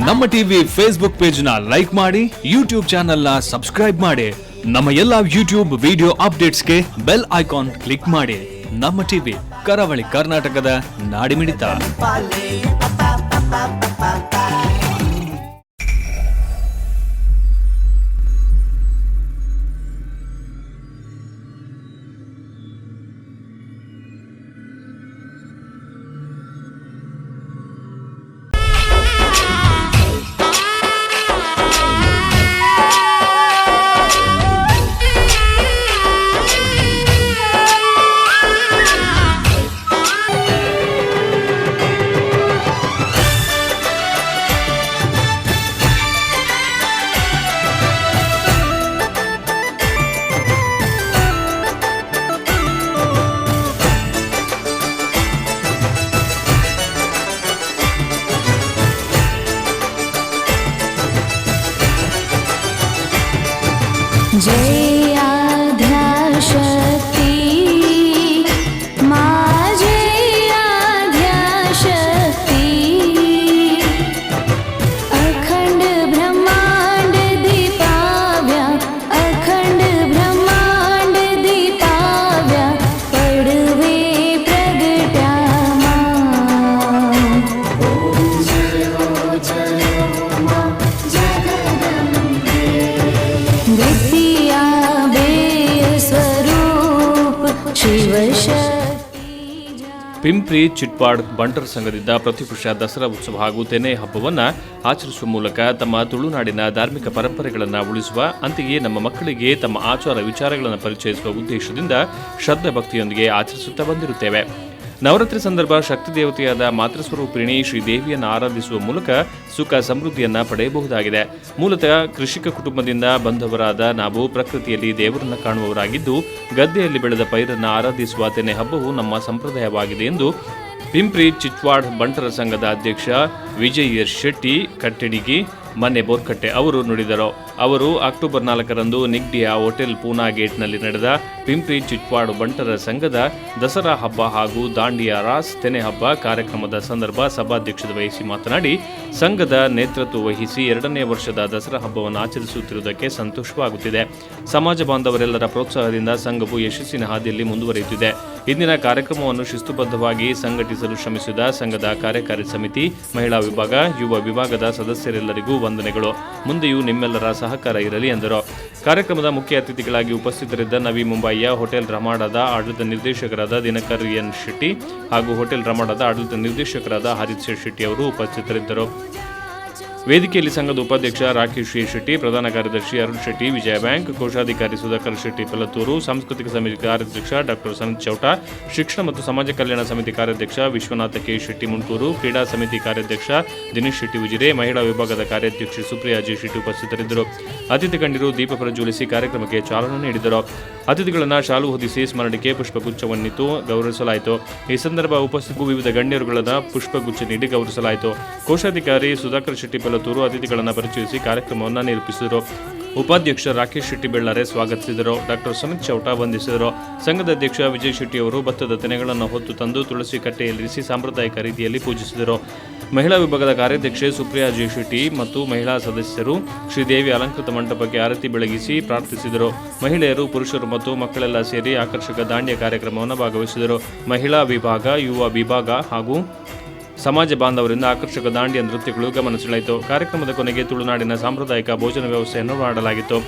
ನಮ್ಮ TV Facebook page ನ like ಮಾಡಿ, ಯೂಟ್ಯೂಬ್ ಚಾನೆಲ್ ನ ಸಬ್ಸ್ಕ್ರೈಬ್ ಮಾಡಿ. ನಮ್ಮ ಎಲ್ಲಾ ಯೂಟ್ಯೂಬ್ ವಿಡಿಯೋ ಅಪ್ಡೇಟ್ಸ್ಗೆ ಬೆಲ್ ಐಕಾನ್ ಕ್ಲಿಕ್ ಮಾಡಿ. ನಮ್ಮ ಟಿವಿ, ಕರಾವಳಿ ಕರ್ನಾಟಕದ ನಾಡಿಮಿಡಿತ. जय आद्याशक्ति, मा जय आद्याशक्ति। अखण्ड ब्रह्माण्ड दीपाव्या, अखण्ड ब्रह्माण्ड दीपाव्या, पडवे प्रगट्या मा। द्वितीया स्वरूप शिवशक्ति। ಪಿಂಪ್ರಿ ಚಿಟ್ಪಾಡ್ ಬಂಟರ ಸಂಘದಿಂದ ಪ್ರತಿವರ್ಷ ದಸರಾ ಉತ್ಸವ ಹಾಗೂ ತೆನೆ ಹಬ್ಬವನ್ನು ಆಚರಿಸುವ ಮೂಲಕ ತಮ್ಮ ತುಳುನಾಡಿನ ಧಾರ್ಮಿಕ ಪರಂಪರೆಗಳನ್ನು ಉಳಿಸುವ, ಅಂತೆಯೇ ನಮ್ಮ ಮಕ್ಕಳಿಗೆ ತಮ್ಮ ಆಚಾರ ವಿಚಾರಗಳನ್ನು ಪರಿಚಯಿಸುವ ಉದ್ದೇಶದಿಂದ ಶ್ರದ್ಧೆ ಭಕ್ತಿಯೊಂದಿಗೆ ಆಚರಿಸುತ್ತಾ ಬಂದಿರುತ್ತೇವೆ. ನವರಾತ್ರಿ ಸಂದರ್ಭ ಶಕ್ತಿ ದೇವತೆಯಾದ ಮಾತೃಸ್ವರೂಪಿಣಿ ಶ್ರೀದೇವಿಯನ್ನು ಆರಾಧಿಸುವ ಮೂಲಕ ಸುಖ ಸಮೃದ್ಧಿಯನ್ನು ಪಡೆಯಬಹುದಾಗಿದೆ. ಮೂಲತಃ ಕೃಷಿಕ ಕುಟುಂಬದಿಂದ ಬಂದವರಾದ ನಾವು ಪ್ರಕೃತಿಯಲ್ಲಿ ದೇವರನ್ನು ಕಾಣುವವರಾಗಿದ್ದು, ಗದ್ದೆಯಲ್ಲಿ ಬೆಳೆದ ಪೈರನ್ನು ಆರಾಧಿಸುವ ತೆನೆ ಹಬ್ಬವು ನಮ್ಮ ಸಂಪ್ರದಾಯವಾಗಿದೆ ಎಂದು ಪಿಂಪ್ರಿ ಚಿಚ್ವಾಡ್ ಬಂಟರ ಸಂಘದ ಅಧ್ಯಕ್ಷ ವಿಜಯ್ ಶೆಟ್ಟಿ ಕಟ್ಟೆಡಿಗಿ ಮನೆ ಬೋರ್ಕಟ್ಟೆ ಅವರು ನುಡಿದರು. ಅವರು ಅಕ್ಟೋಬರ್ 4ರಂದು ನಿಗ್ಡಿಯ ಹೋಟೆಲ್ ಪೂನಾ ಗೇಟ್ನಲ್ಲಿ ನಡೆದ ಪಿಂಪ್ರಿ ಚಿಚ್ವಾಡ್ ಬಂಟರ ಸಂಘದ ದಸರಾ ಹಬ್ಬ ಹಾಗೂ ದಾಂಡಿಯಾ ರಾಸ್ ತೆನೆ ಹಬ್ಬ ಕಾರ್ಯಕ್ರಮದ ಸಂದರ್ಭ ಸಭಾಧ್ಯಕ್ಷತೆ ವಹಿಸಿ ಮಾತನಾಡಿ, ಸಂಘದ ನೇತೃತ್ವ ವಹಿಸಿ ಎರಡನೇ ವರ್ಷದ ದಸರಾ ಹಬ್ಬವನ್ನು ಆಚರಿಸುತ್ತಿರುವುದಕ್ಕೆ ಸಂತೋಷವಾಗುತ್ತಿದೆ. ಸಮಾಜ ಬಾಂಧವರೆಲ್ಲರ ಪ್ರೋತ್ಸಾಹದಿಂದ ಸಂಘವು ಯಶಸ್ಸಿನ ಹಾದಿಯಲ್ಲಿ ಮುಂದುವರಿಯುತ್ತಿದೆ. ಇಂದಿನ ಕಾರ್ಯಕ್ರಮವನ್ನು ಶಿಸ್ತುಬದ್ಧವಾಗಿ ಸಂಘಟಿಸಲು ಶ್ರಮಿಸಿದ ಸಂಘದ ಕಾರ್ಯಕಾರಿ ಸಮಿತಿ, ಮಹಿಳಾ ವಿಭಾಗ, ಯುವ ವಿಭಾಗದ ಸದಸ್ಯರೆಲ್ಲರಿಗೂ ವಂದನೆಗಳು. ಮುಂದೆಯೂ ನಿಮ್ಮೆಲ್ಲರ ಸಹಕಾರ ಇರಲಿ ಎಂದರು. ಕಾರ್ಯಕ್ರಮದ ಮುಖ್ಯ ಅತಿಥಿಗಳಾಗಿ ಉಪಸ್ಥಿತರಿದ್ದ ನವಿ ಮುಂಬಯಿಯ ಹೋಟೆಲ್ ರಮಾಡದ ಆಡಳಿತ ನಿರ್ದೇಶಕರಾದ ದಿನಕರ್ ಎನ್ ಶೆಟ್ಟಿ ಹಾಗೂ ಹೋಟೆಲ್ ರಮಾಡದ ಆಡಳಿತ ನಿರ್ದೇಶಕರಾದ ಹರಿತ್ ಶೆಟ್ಟಿ ಅವರು ಉಪಸ್ಥಿತರಿದ್ದರು. ವೇದಿಕೆಯಲ್ಲಿ ಸಂಘದ ಉಪಾಧ್ಯಕ್ಷ ರಾಕೇಶ್ ಎ ಶೆಟ್ಟಿ, ಪ್ರಧಾನ ಕಾರ್ಯದರ್ಶಿ ಅರುಣ್ ಶೆಟ್ಟಿ, ವಿಜಯ ಬ್ಯಾಂಕ್ ಕೋಶಾಧಿಕಾರಿ ಸುಧಾಕರ್ ಶೆಟ್ಟಿ ಪಲತೂರು, ಸಾಂಸ್ಕೃತಿಕ ಸಮಿತಿ ಕಾರ್ಯಾಧ್ಯಕ್ಷ ಡಾಕ್ಟರ್ ಸಮಿತ್ ಚೌಟ, ಶಿಕ್ಷಣ ಮತ್ತು ಸಮಾಜ ಕಲ್ಯಾಣ ಸಮಿತಿ ಕಾರ್ಯಾಧ್ಯಕ್ಷ ವಿಶ್ವನಾಥ ಕೆ ಶೆಟ್ಟಿ ಮುಂಟೂರು, ಕ್ರೀಡಾ ಸಮಿತಿ ಕಾರ್ಯಾಧ್ಯಕ್ಷ ದಿನೇಶ್ ಶೆಟ್ಟಿ ಉಜಿರೆ, ಮಹಿಳಾ ವಿಭಾಗದ ಕಾರ್ಯಾಧ್ಯಕ್ಷೆ ಸುಪ್ರಿಯಾ ಜೆ ಶೆಟ್ಟಿ ಉಪಸ್ಥಿತರಿದ್ದರು. ಅತಿಥಿ ಗಣ್ಯರು ದೀಪ ಪ್ರಜ್ವಲಿಸಿ ಕಾರ್ಯಕ್ರಮಕ್ಕೆ ಚಾಲನೆ ನೀಡಿದರು. ಅತಿಥಿಗಳನ್ನು ಶಾಲು ಹೊದಿಸಿ, ಸ್ಮರಣಿಕೆ, ಪುಷ್ಪಗುಚ್ಛವನ್ನಿತ್ತು ಗೌರವಿಸಲಾಯಿತು. ಈ ಸಂದರ್ಭ ಉಪಸ್ಥಿತ ವಿವಿಧ ಗಣ್ಯರುಗಳನ್ನು ಪುಷ್ಪಗುಚ್ಛ ನೀಡಿ ಗೌರವಿಸಲಾಯಿತು. ಕೋಶಾಧಿಕಾರಿ ಸುಧಾಕರ್ ಶೆಟ್ಟಿ ಪಲತೂರು ಅತಿಥಿಗಳನ್ನು ಪರಿಚಯಿಸಿ ಕಾರ್ಯಕ್ರಮವನ್ನು ನಿರೂಪಿಸಿದರು. ಉಪಾಧ್ಯಕ್ಷ ರಾಕೇಶ್ ಶೆಟ್ಟಿ ಬೆಳ್ಳಾರೆ ಸ್ವಾಗತಿಸಿದರು. ಡಾಕ್ಟರ್ ಸುಮಿತ್ ಚೌಟ ವಂದಿಸಿದರು. ಸಂಘದ ಅಧ್ಯಕ್ಷ ವಿಜಯ್ ಶೆಟ್ಟಿ ಅವರು ಭತ್ತದ ತೆನೆಗಳನ್ನು ಹೊತ್ತು ತಂದು ತುಳಸಿ ಕಟ್ಟೆಯಲ್ಲಿರಿಸಿ ಸಾಂಪ್ರದಾಯಿಕ ರೀತಿಯಲ್ಲಿ ಪೂಜಿಸಿದರು. ಮಹಿಳಾ ವಿಭಾಗದ ಕಾರ್ಯಾಧ್ಯಕ್ಷೆ ಸುಪ್ರಿಯಾ ಜೆ ಶೆಟ್ಟಿ ಮತ್ತು ಮಹಿಳಾ ಸದಸ್ಯರು ಶ್ರೀದೇವಿ ಅಲಂಕೃತ ಮಂಟಪಕ್ಕೆ ಆರತಿ ಬೆಳಗಿಸಿ ಪ್ರಾರ್ಥಿಸಿದರು. ಮಹಿಳೆಯರು, ಪುರುಷರು ಮತ್ತು ಮಕ್ಕಳೆಲ್ಲ ಸೇರಿ ಆಕರ್ಷಕ ದಾಂಡಿಯಾ ಕಾರ್ಯಕ್ರಮವನ್ನು ಭಾಗವಹಿಸಿದರು. ಮಹಿಳಾ ವಿಭಾಗ, ಯುವ ವಿಭಾಗ ಹಾಗೂ ಸಮಾಜ ಬಾಂಧವರಿಂದ ಆಕರ್ಷಕ ದಾಂಡಿಯಾ ನೃತ್ಯಗಳು ಗಮನ ಸೆಳೆಯಿತು. ಕಾರ್ಯಕ್ರಮದ ಕೊನೆಗೆ ತುಳುನಾಡಿನ ಸಾಂಪ್ರದಾಯಿಕ ಭೋಜನ ವ್ಯವಸ್ಥೆಯನ್ನು ಮಾಡಲಾಗಿತ್ತು.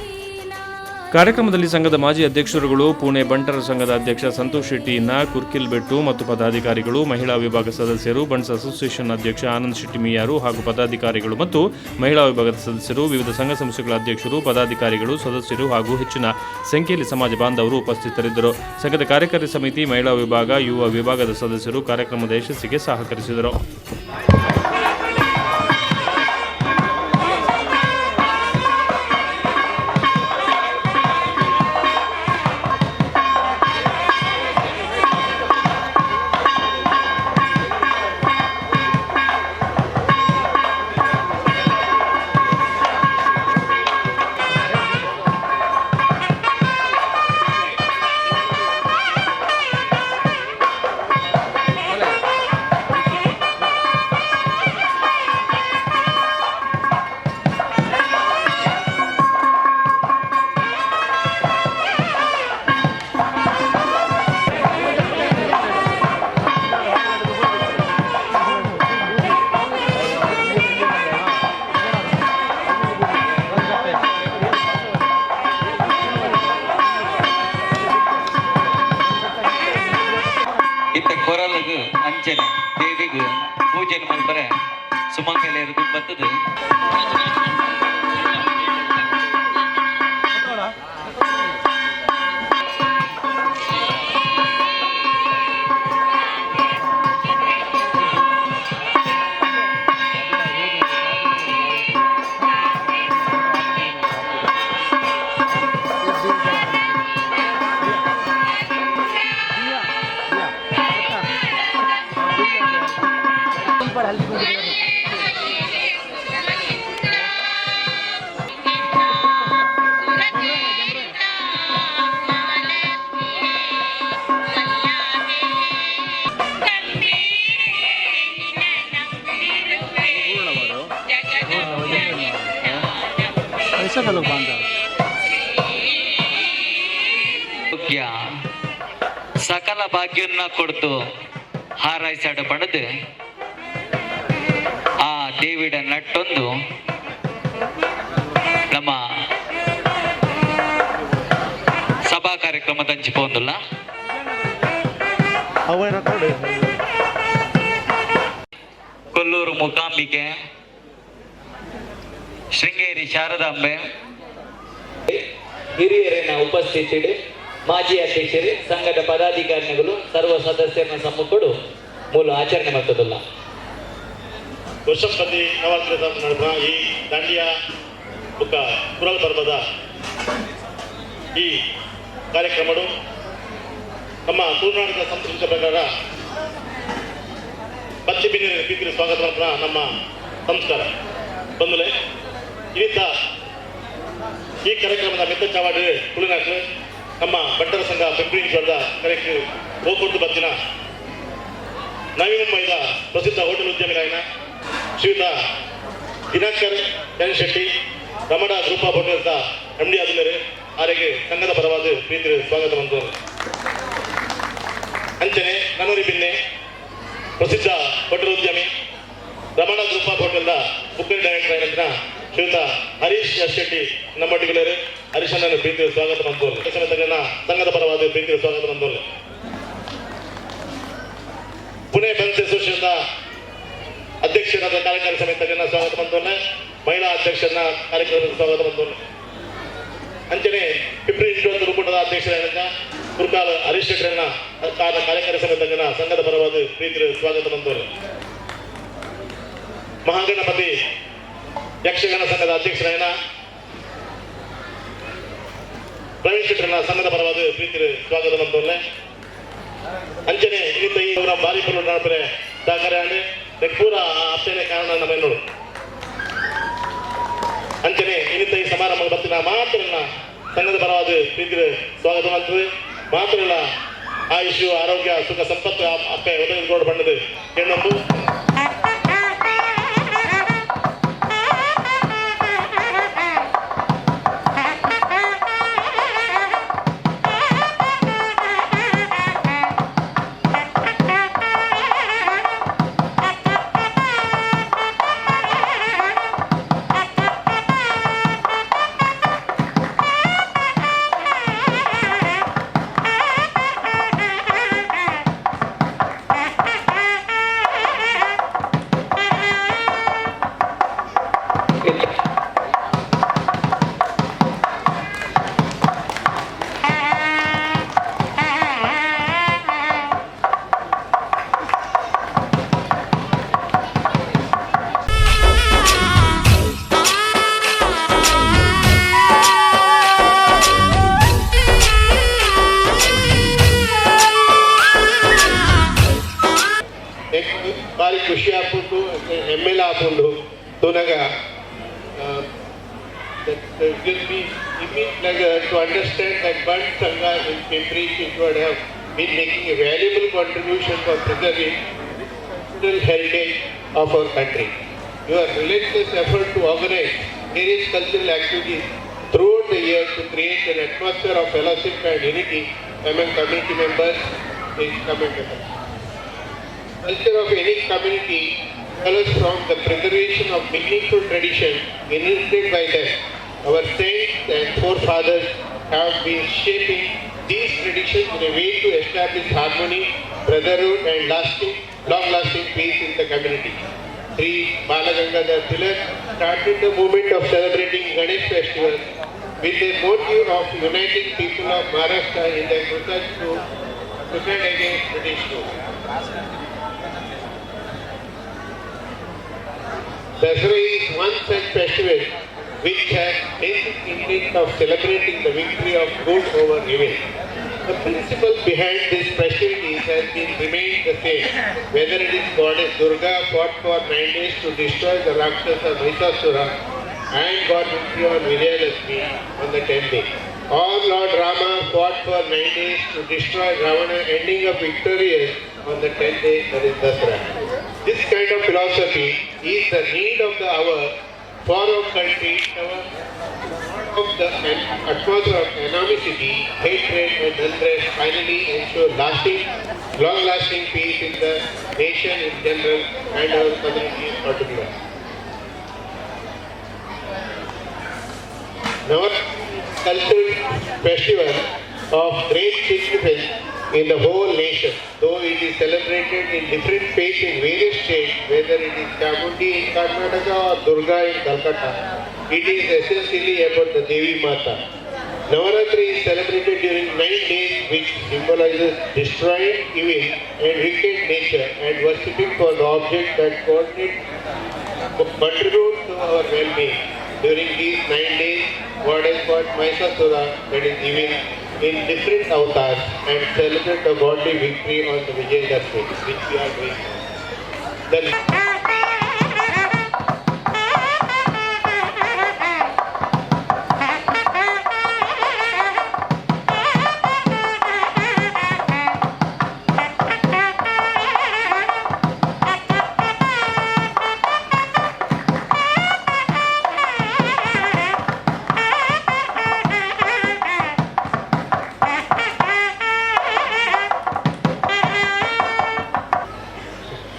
ಕಾರ್ಯಕ್ರಮದಲ್ಲಿ ಸಂಘದ ಮಾಜಿ ಅಧ್ಯಕ್ಷರುಗಳು, ಪುಣೆ ಬಂಟರ ಸಂಘದ ಅಧ್ಯಕ್ಷ ಸಂತೋಷ್ ಶೆಟ್ಟಿಯನ್ನ ಕುರ್ಕಿಲ್ ಬೆಟ್ಟು ಮತ್ತು ಪದಾಧಿಕಾರಿಗಳು, ಮಹಿಳಾ ವಿಭಾಗ ಸದಸ್ಯರು, ಬಂಟ್ಸ್ ಅಸೋಸಿಯೇಷನ್ ಅಧ್ಯಕ್ಷ ಆನಂದ್ ಶೆಟ್ಟಿ ಮಿಯಾರು ಹಾಗೂ ಪದಾಧಿಕಾರಿಗಳು ಮತ್ತು ಮಹಿಳಾ ವಿಭಾಗದ ಸದಸ್ಯರು, ವಿವಿಧ ಸಂಘ ಸಂಸ್ಥೆಗಳ ಅಧ್ಯಕ್ಷರು, ಪದಾಧಿಕಾರಿಗಳು, ಸದಸ್ಯರು ಹಾಗೂ ಹೆಚ್ಚಿನ ಸಂಖ್ಯೆಯಲ್ಲಿ ಸಮಾಜ ಬಾಂಧವರು ಉಪಸ್ಥಿತರಿದ್ದರು. ಸಂಘದ ಕಾರ್ಯಕಾರಿ ಸಮಿತಿ, ಮಹಿಳಾ ವಿಭಾಗ, ಯುವ ವಿಭಾಗದ ಸದಸ್ಯರು ಕಾರ್ಯಕ್ರಮದ ಯಶಸ್ಸಿಗೆ ಸಹಕರಿಸಿದರು. ಅಂಚನೆ ದೇವಿಗೆ ಪೂಜೆ ಮಲ್ಪರೆ ಸುಮಂಗಲೆಯರು ಬರ್ತದೆ. ಭಾಗ್ಯ ಸಕಲ ಭಾಗ್ಯನ್ನ ಕೊಡ್ತು ಹಾರೈಸಾಡ ಪಡೆದು ಆ ದೇವಿಡ ನಟ್ಟೊಂದು ನಮ್ಮ ಸಭಾ ಕಾರ್ಯಕ್ರಮದ ಹಂಚಿಪೊಂದುಲ್ಲ. ಕೊಲ್ಲೂರು ಮೂಕಾಂಬಿಕೆ, ಶೃಂಗೇರಿ ಶಾರದಾಂಬೆ ಹಿರಿಯರನ್ನ ಉಪಸ್ಥಿತಿಡು, ಮಾಜಿ ಅಧ್ಯಕ್ಷರು, ಸಂಘದ ಪದಾಧಿಕಾರಿಗಳು, ಸರ್ವ ಸದಸ್ಯರನ್ನ ಸಮ್ಮುಖಡು ಮೂಲ ಆಚರಣೆ ಮಾಡ್ತದಲ್ಲ. ವರ್ಷಂಪತಿ ನವರಾತ್ರಿ ನಡೆದ ಈ ದಾಂಡಿಯಾ ಬುಕ್ಕ ಕುರಲ್ ಪರ್ವದ ಈ ಕಾರ್ಯಕ್ರಮಡು ನಮ್ಮ ತುಳುನಾಡಿನ ಸಂಸ್ಕೃತಿಯ ಪ್ರಕಾರ ಬಚ್ಚಿ ಬಿನ್ನಿ ಪ್ರೀತಿಯ ಸ್ವಾಗತ ಮಾಡ್ತಾರ ನಮ್ಮ ಸಂಸ್ಕಾರ ಬಂದಲೆ. ಇನ್ನಿತ ಈ ಕಾರ್ಯಕ್ರಮದ ಮೆತ್ತ ಚಾವಾಡಿ ತುಳುನಾಡು ನಮ್ಮ ಬಂಟರ ಸಂಘ ಫೆಬ್ರವರಿ ಕಾರ್ಯಕ್ರಮ ಹೋಗ್ಕೊಟ್ಟು ಬತ್ತಿನ ನವಿ ಮುಂಬೈದ ಪ್ರಸಿದ್ಧ ಹೋಟೆಲ್ ಉದ್ಯಮಿಗಳಾಗಿನ ಶ್ರೀಯುತ Dinakar N Shetty, Ramana group of hotels M D ಆದಮೇಲೆ ಆರೆಗೆ ಸಂಘದ ಪರವಾದ ಪ್ರೀತಿ ಸ್ವಾಗತ ಬಂತು. ಅಂಚನೆ ನನೂರಿ ಬಿನ್ನೆ ಪ್ರಸಿದ್ಧ ಹೋಟೆಲ್ ಉದ್ಯಮಿ, ರಮಣ ಗ್ರೂಪ್ ಆಫ್ ಹೋಟೆಲ್ದ ಬುಕ್ಕಿಂಗ್ ಡೈರೆಕ್ಟರ್ ಆಗಿನ ಶ್ರೀಯುತ ಹರೀಶ್ ಎಸ್ ಶೆಟ್ಟಿ ನಮ್ಮೊಟ್ಟಿಗೆ. ಹರೀಶ್ ಅಣ್ಣನ ಪ್ರೀತಿ ಸ್ವಾಗತ ಬಂತು. ಸಂಘದ ಪರವಾದ ಪ್ರೀತಿ ಸ್ವಾಗತ ಬಂತು. ಪುಣೆ ಬನ್ಸ್ ಅಸೋಸಿಯೇಷನ್ ಅಧ್ಯಕ್ಷರಾದ ಕಾರ್ಯಕಾರಿ ಸಮಿತಿಯನ್ನ ಸ್ವಾಗತ ಬಂದವನ್ನೇ, ಮಹಿಳಾ ಅಧ್ಯಕ್ಷರನ್ನ ಕಾರ್ಯಕ್ರಮದ ಸ್ವಾಗತ ಬಂದವನ್ನೇ. ಅಂಚನೆ ಪಿಪ್ರಿ ಇಂಟು ರೂಪದ ಅಧ್ಯಕ್ಷರಾದ ಕುರ್ಕಾಲ್ ಹರೀಶ್ ಶೆಟ್ಟರನ್ನ ಕಾರ್ಯಕಾರಿ ಸಮಿತಿಯನ್ನ ಸಂಘದ ಪರವಾದ ಪ್ರೀತಿ ಸ್ವಾಗತ ಬಂದವರು. ಮಹಾಗಣಪತಿ ಯಕ್ಷಗಾನ ಸಂಘದ ಅಧ್ಯಕ್ಷರಾಯನ ಪ್ರವೀಣ್ ಶೆಟ್ಟರನ್ನ ಸಂಘದ ಪರವಾದ ಪ್ರೀತಿ ಸ್ವಾಗತ ಬಂದವನ್ನೇ. ಅಂಚನೆ ಇನ್ನಿತ ಈ ಅವರ ಬಾರಿ ಪುರ ನಡಪರೆ ಸಹಕಾರ ಪೂರ ಅಪ್ಪೇನೆ ಕಾರಣ ನಮ್ಮ ಎನ್ನೋಡು. ಅಂಚನೆ ಇನ್ನಿತ ಈ ಸಮಾರಂಭ ಬತ್ತಿನ ಮಾತ್ರನ್ನ ಸಂಘದ ಪರವಾದ ಪ್ರೀತಿ ಸ್ವಾಗತ ಮಾಡ್ತದೆ. ಮಾತ್ರಲ್ಲ, ಆಯುಷು, ಆರೋಗ್ಯ, ಸುಖ, ಸಂಪತ್ತು ಅಪ್ಪೆ ಒದಗಿಸಿಕೊಂಡು ಬಣ್ಣದ ಹೆಣ್ಣೊಂದು. ಭಾರಿ ಖುಷಿ ಆಪುಂಡು, ಹೆಮ್ಮೆಲ ಆಪುಂಡು ತೂನಗ. Gives me immense pleasure to understand that Bant Sangha in Pimpri Chinchwad have been making a valuable contribution for preserving cultural heritage of our country. Your relentless effort to organize various cultural activities throughout the year to create an atmosphere of fellowship and unity among community members is commendable. Culture of any community follows from the preservation of meaningful tradition inherited by them. Our saints and forefathers have been shaping these traditions in a way to establish harmony, brotherhood, and lasting long-lasting peace in the community. Sri Balagangadhar Tilak started the movement of celebrating Ganesh festival with the motive of uniting people of Maharashtra in their crusade to crusade against British rule. Dasara is one such festival which has basic intent of celebrating the victory of good over evil. The principle behind this festivities has been remained the same, whether it is goddess Durga fought for 9 days to destroy the Rakshasa Mahisasura and got victory on Vijayalakshmi on the 10th day, or Lord Rama fought for 9 days to destroy Ravana, ending up victorious on the 10th day, that is Dasara. This kind of philosophy is the need of the hour for our country, our of the atmosphere of animosity, hatred and unrest finally ensure lasting, long-lasting peace in the nation in general and our community in particular. Our cultural festival of great significance in the whole nation, though it is celebrated in different faiths in various states, whether it is Chamundi in Karnataka or Durga in Calcutta, it is essentially about the Devi Mata. Navaratri is celebrated during 9 days, which symbolizes destroying evil and wicked nature and worshipping for the object that coordinate contribute to our well-being. During these 9 days, goddess fought Mahisasura, that is evil, in different avatars and celebrate the godly victory on the Vijayadashmi, which we are doing now. The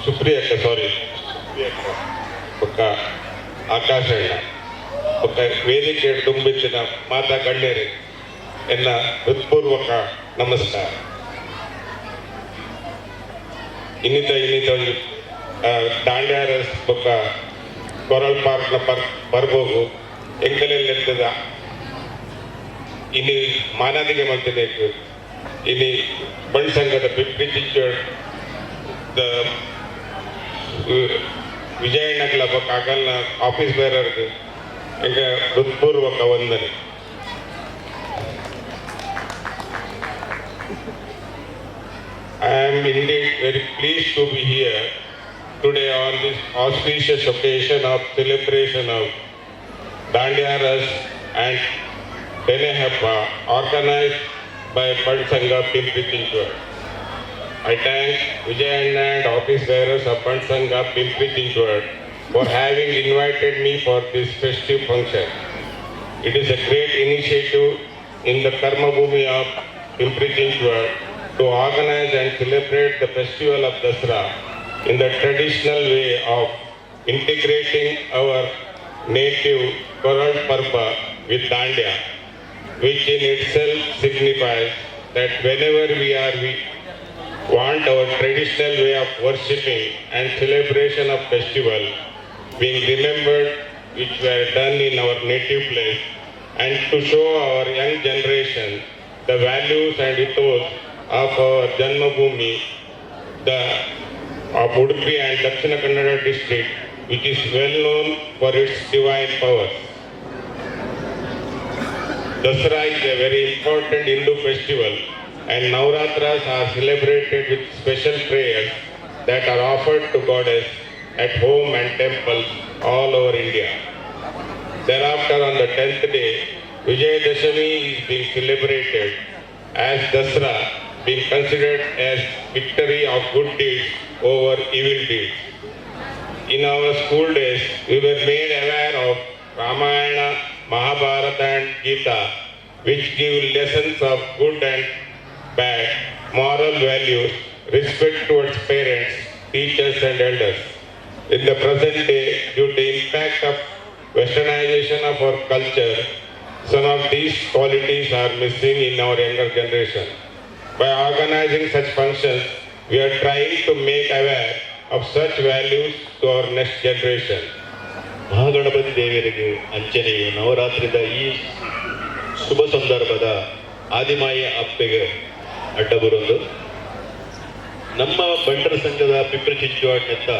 ಸುಪ್ರಿಯಕ್ಕ, ಸಾರಿ, ಸುಪ್ರಿಯಕ್ಕ ಬೊಕ್ಕ ಆಕಾಶಣ್ಣ ಬೊಕ್ಕ ವೇದಿಕೆ ದುಂಬಿತ್ತಿನ ಮಾತಾ ಗಣ್ಯರೇ, ಎನ್ನ ಹೃತ್ಪೂರ್ವಕ ನಮಸ್ಕಾರ. ಇನ್ನಿತ ಇನ್ನಿತ ಒಂಜಿ ದಾಂಡ್ಯಾರಸ್ ಬೊಕ್ಕ ಕೊರಲ್ ಪಾರ್ಕ್ನ ಪರ್ ಬರ್ಬೋಗು ಎಂಕಲೆಲ್ಲೆತ್ತದ ಇನಿ ಮಾನಾದಿಗೆ ಮಲ್ತಿನೇಕ್ ಇನಿ ಬಂಟ್ ಸಂಘದ ಪಿಂಪ್ರಿ ಚಿಂಚೋಡ್ ದ ವಿಜಯಣ್ಣಗ್ಲ ಬೊಕ್ಕ ಅಗಲ್ನ ಆಫೀಸ್ ಬೇರರ್ಗ್ ಎಂಕ ಹೃತ್ಪೂರ್ವಕ ವಂದನೆ. I am indeed very pleased to be here today on this auspicious occasion of celebration of Dandiya Ras and Tene Habba organized by Bant Sangha Pimpri Chinchwad. I thank Vijay and office bearers of Bant Sangha Pimpri Chinchwad for having invited me for this festive function. It is a great initiative in the Karma Bhumi of Pimpri Chinchwad to organize and celebrate the festival of Dasra in the traditional way of integrating our native Koral Parba with Dandiya, which in itself signifies that whenever we want our traditional way of worshipping and celebration of festival being remembered, which were done in our native place, and to show our young generation the values and ethos of our Janmabhoomi, the of Udupi and Dakshina Kannada district, which is well known for its divine powers. Dasara is a very important Hindu festival, and Navratras are celebrated with special prayers that are offered to goddess at home and temples all over India. Thereafter, on the 10th day, Vijayadashami is being celebrated as Dasra, being considered as victory of good deeds over evil deeds. In our school days, we were made aware of Ramayana, Mahabharata and Gita, which give lessons of good and bad, moral values, respect towards parents, teachers and elders. In the present day, due to impact of westernization of our culture, some of these qualities are missing in our younger generation. By organizing such functions, We are trying to make aware of such values to our next generation. Mahaganapati ದೇವರಿಗೆ ಅಂಚನೆ ನವರಾತ್ರಿದ ಈ ಶುಭ ಸಂದರ್ಭದ ಆದಿಮಾಯ ಅಪ್ಪೆಗೆ ಅಡ್ಡ ಬರೊಂದು ನಮ್ಮ ಬಂಟರ ಸಂಘದ ಪಿಂಪ್ರಿ ಚಿಂಚವಾಡ್ನೆತ್ತ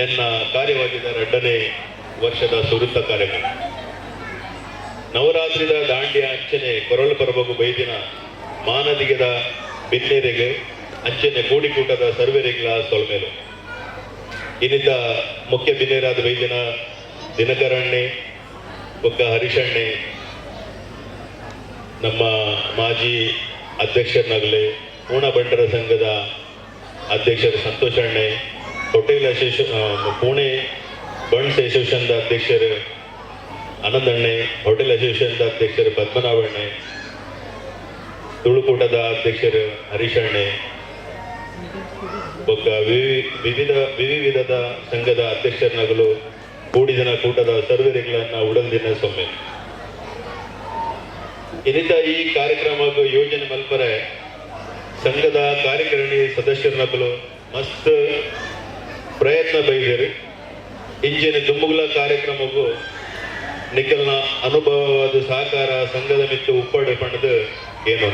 ಎನ್ನ ಕಾರ್ಯವಾಗಿದ್ದ ಎರಡನೇ ವರ್ಷದ ಸುರುತ್ತ ಕಾರ್ಯಕ್ರಮ. ನವರಾತ್ರಿದ ದಾಂಡಿಯ ಅಂಚನೆ ಕೊರಳು ಪರ್ಬಗು ಬೈದಿನ ಮಾನದಿಗದ ಬಿನ್ನೆರೆಗೆ ಅಂಚನೆ ಕೂಡಿಕೂಟದ ಸರ್ವೆರೆಗ್ಲ ಸೊಲ್ಮೇಲು. ಇನ್ನಿದ್ದ ಮುಖ್ಯ ಬಿನ್ನೇರಾದ ಬೈದಿನ ದಿನಕರಣ್ಣೆ ಬೊಕ್ಕ ಹರೀಶಣ್ಣೆ, ನಮ್ಮ ಮಾಜಿ ಅಧ್ಯಕ್ಷರನ್ನಾಗಲಿ, ಪೂರ್ಣ ಬಂಟರ ಸಂಘದ ಅಧ್ಯಕ್ಷರು ಸಂತೋಷ್ ಅಣ್ಣೆ, ಹೋಟೆಲ್ ಅಸೋಸಿಯೇಷನ್, ಪುಣೆ ಬಂಟ್ಸ್ ಅಸೋಸಿಯೇಷನ್ದ ಅಧ್ಯಕ್ಷರು ಆನಂದಣ್ಣೆ, ಹೋಟೆಲ್ ಅಸೋಸಿಯೇಷನ್ದ ಅಧ್ಯಕ್ಷರು ಪದ್ಮನಾಭಣ್ಣೆ, ತುಳುಕೂಟದ ಅಧ್ಯಕ್ಷರು ಹರೀಶಣ್ಣೆ, ಬೊಕ್ಕ ವಿವಿಧ ವಿವಿಧದ ಸಂಘದ ಅಧ್ಯಕ್ಷರನಗಲು, ಕೂಡಿದಿನ ಕೂಟದ ಸರ್ವೆರಿಗಳನ್ನ ಉಡಲ್ದಿನ ಸೊಮ್ಮೆ. ಇನ್ನಿತ ಈ ಕಾರ್ಯಕ್ರಮಕ್ಕೆ ಯೋಜನೆ ಮಲ್ಪರೆ ಸಂಘದ ಕಾರ್ಯಕಾರಿಣಿ ಸದಸ್ಯರನಗಲು ಮಸ್ತ್ ಪ್ರಯತ್ನ ಬೈದಿರಿ. ಇಂಜಿನ ದುಂಬುಗುಲ ಕಾರ್ಯಕ್ರಮಕ್ಕೂ ನಿಖಲ್ನ ಅನುಭವವಾದ ಸಹಕಾರ ಸಂಘದ ಮಿತ್ತು ಉಪ್ಪಡು ಪಣದು ಏನು.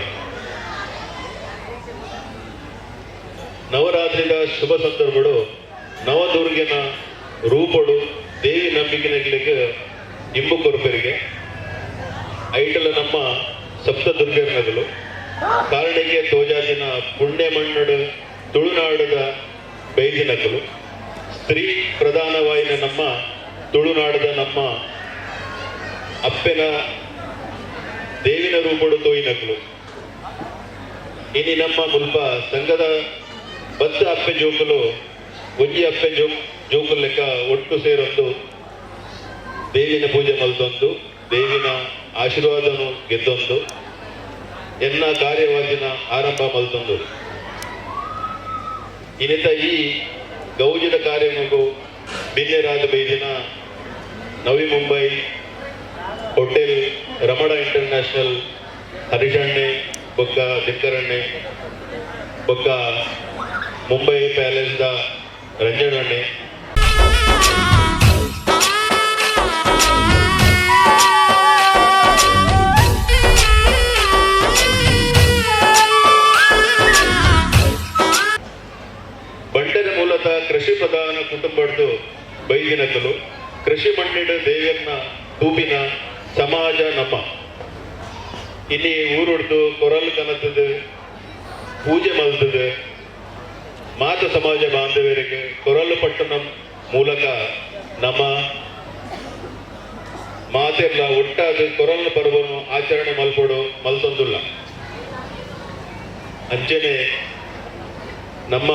ನವರಾತ್ರಿದ ಶುಭ ಸಂದರ್ಭಡು ನವದುರ್ಗೆನ ರೂಪಡು ದೇವಿ ನಂಬಿಕೆನಗಳಿಗೆ ಇಂಬು ಕೊರಪರಿಗೆ ಐಟಲ ನಮ್ಮ ಸಪ್ತ ದುರ್ಗೆರ್ನಗಲು ಕಾರಣಕ್ಕೆ ತೋಜಾದಿನ ಪುಣ್ಯ ಮಣ್ಣಡು ತುಳುನಾಡದ ಬೈದಿನಗಲು, ಸ್ತ್ರೀ ಪ್ರಧಾನವಾಯಿನ ನಮ್ಮ ತುಳುನಾಡದ ನಮ್ಮ ಅಪ್ಪೆನ ದೇವಿನ ರೂಪಡು ತೋಯಿನಗಲು. ಇನಿ ನಮ್ಮ ಮುಲ್ಪ ಸಂಘದ ಬತ್ತ ಅಪ್ಪೆ ಜೋಕುಲು ಒಂಜಿ ಅಪ್ಪೆ ಜೋಕುಲು ಲೆಕ್ಕ ಒಟ್ಟು ಸೇರೊಂದು ದೇವಿನ ಪೂಜೆ ಮಲ್ತೊಂದು, ದೇವಿನ ಆಶೀರ್ವಾದನು ಗೆದ್ದೊಂದು ಎನ್ನ ಕಾರ್ಯವಾದಿನ ಆರಂಭ ಮಲ್ತೊಂದು. ಇನ್ನಿತ ಈ ಗೌಜಿದ ಕಾರ್ಯಮಗು ಬಿನ್ನೆರಾದ ಬೈದಿನ ನವಿ ಮುಂಬೈ ಹೋಟೆಲ್ ರಮಣ ಇಂಟರ್ನ್ಯಾಷನಲ್ ಹರಿಷಣ್ಣೆ ಬೊಕ್ಕ ದಿಕ್ಕರಣ್ಣೆ, ಬೊಕ್ಕ ಮುಂಬೈ ಪ್ಯಾಲೇಸ್ದ ರಂಜನಣ್ಣೆ. ಬಂಟರ ಮೂಲತಃ ಕೃಷಿ ಪ್ರಧಾನ ಕುಟುಂಬಡ್ದು ಬೈದಿನಕಲು. ಕೃಷಿ ಮಣ್ಣಿಡ ದೇವಿಯನ್ನ ತೂಪಿನ ಸಮಾಜ ನಮ್ಮ. ಇಲ್ಲಿ ಊರುಡ್ದು ಕೊರಲ್ ಕನತದ ಪೂಜೆ ಮಲ್ತದ ಮಾತ ಸಮಾಜ ಬಾಂಧವರಿಗೆ ಕೊರಲು ಪಟ್ಟಣ ಮೂಲಕ ನಮ್ಮ ಮಾತೆಲ್ಲ ಒಟ್ಟಾದ ಕೊರಲ್ ಪರ್ವನು ಆಚರಣೆ ಮಲ್ಪೊಡು ಮಲ್ತೊಂದುಲ್ಲ. ಅಂಚನೆ ನಮ್ಮ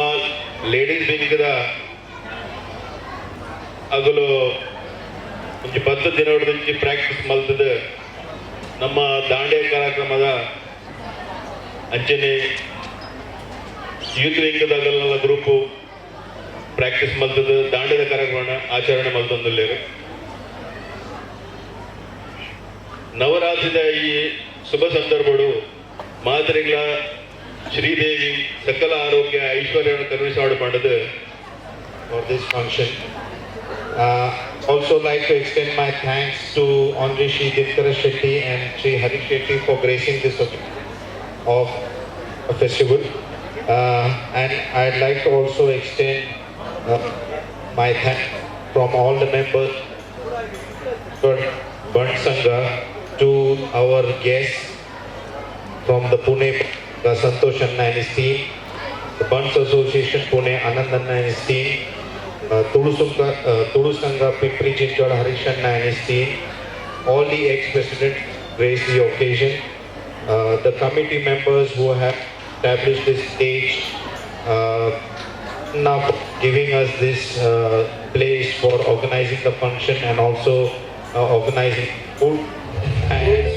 ಲೇಡೀಸ್ ವಿಂಗ್ದ ಅಗಲು ಒಂಜಿ 10 ದಿನೊಡ್ದಿಂಚಿ ಪ್ರಾಕ್ಟೀಸ್ ಮಲ್ತದ ನಮ್ಮ ದಾಂಡೆ ಕಾರ್ಯಕ್ರಮದ ಅಂಚನೆ ಯೂತ್ ವಿಂಗ್ದಾಗಲ್ನೆಲ್ಲ ಗ್ರೂಪು ಪ್ರಾಕ್ಟೀಸ್ ಮಲ್ತದ ದಾಂಡೆದ ಕಾರ್ಯಕ್ರಮ ಆಚರಣೆ ಮಲ್ತೊಂದುಲ್ಲೆರ್. ನವರಾತ್ರಿದ ಈ ಶುಭ ಸಂದರ್ಭಡು ಮಾತ್ರೆಗಳ ಶ್ರೀದೇವಿ ಸಕಲ ಆರೋಗ್ಯ ಐಶ್ವರ್ಯವನ್ನು ಕರುಣಿಸಾಡು ಪಂಡದು. For this function. Also like to extend my thanks to Honorary Shri Dinkara Shetty and Shri Hari Shetty for gracing this occasion of a festival. And I'd like to also extend my thanks from all the members for Bant Sangha to our guests from the Pune, Santosh Anna and his team, the Bunts Association Pune, Anand Anna and his team, Tulu Sangha Pimpri Chinchwad, Harish Anna and his team, all the ex-presidents graced the occasion, the committee members who have established this stage, now giving us this place for organizing the function and also organizing food. And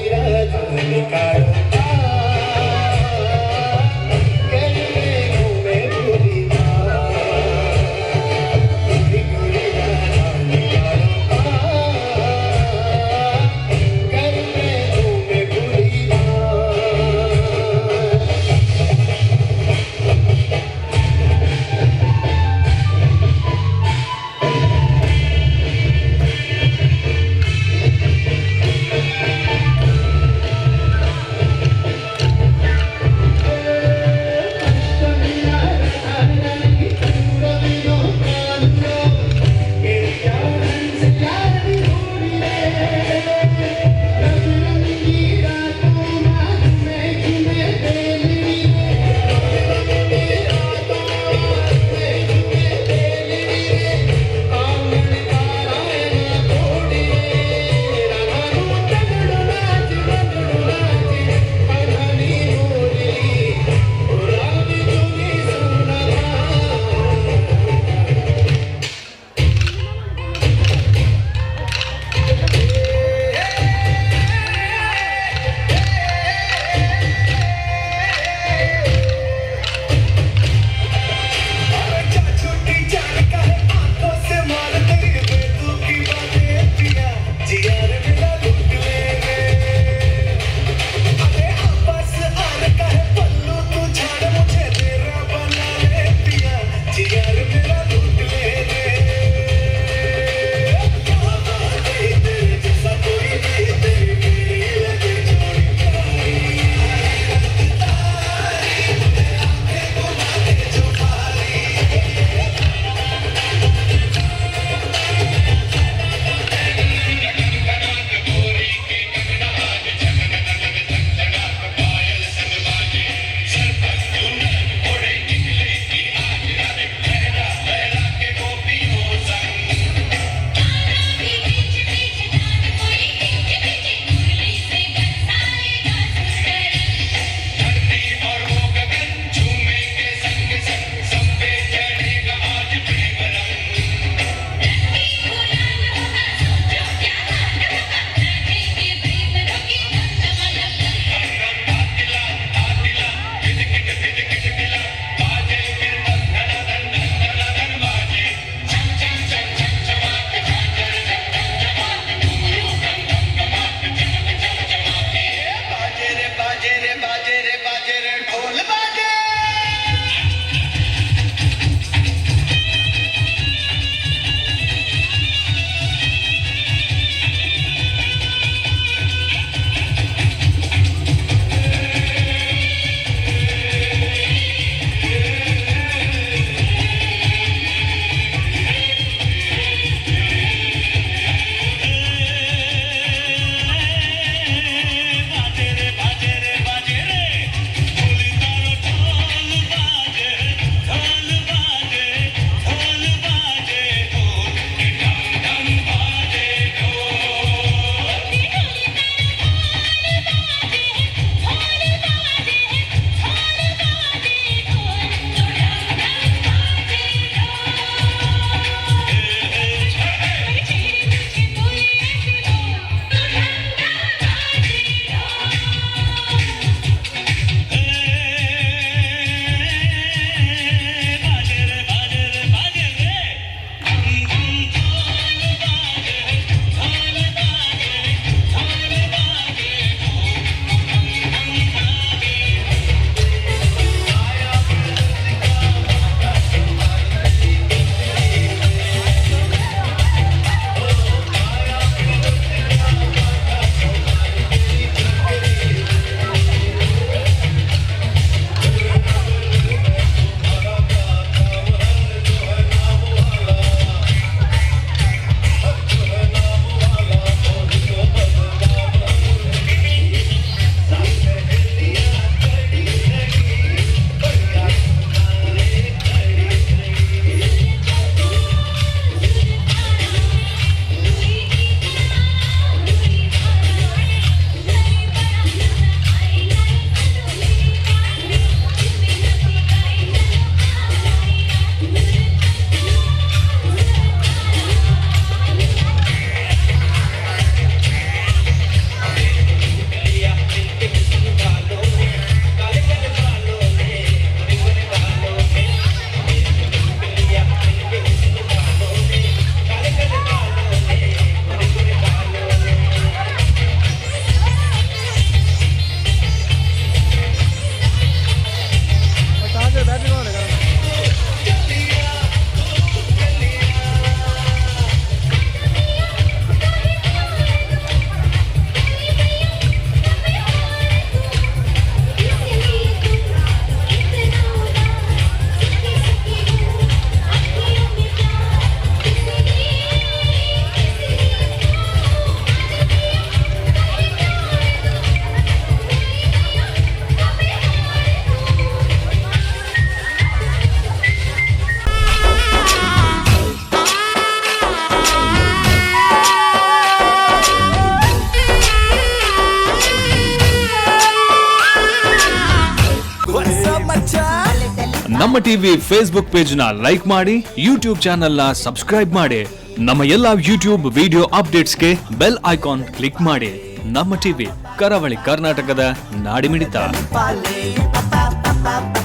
ನಮ್ಮ TV Facebook page ನ like ಮಾಡಿ, YouTube channel ನ subscribe ಮಾಡಿ. ನಮ್ಮ ಎಲ್ಲಾ YouTube video ಅಪ್ಡೇಟ್ಸ್ಗೆ bell icon click ಮಾಡಿ. ನಮ್ಮ ಟಿವಿ, ಕರಾವಳಿ ಕರ್ನಾಟಕದ ನಾಡಿಮಿಡಿತ. Pale, pa pa pa pa.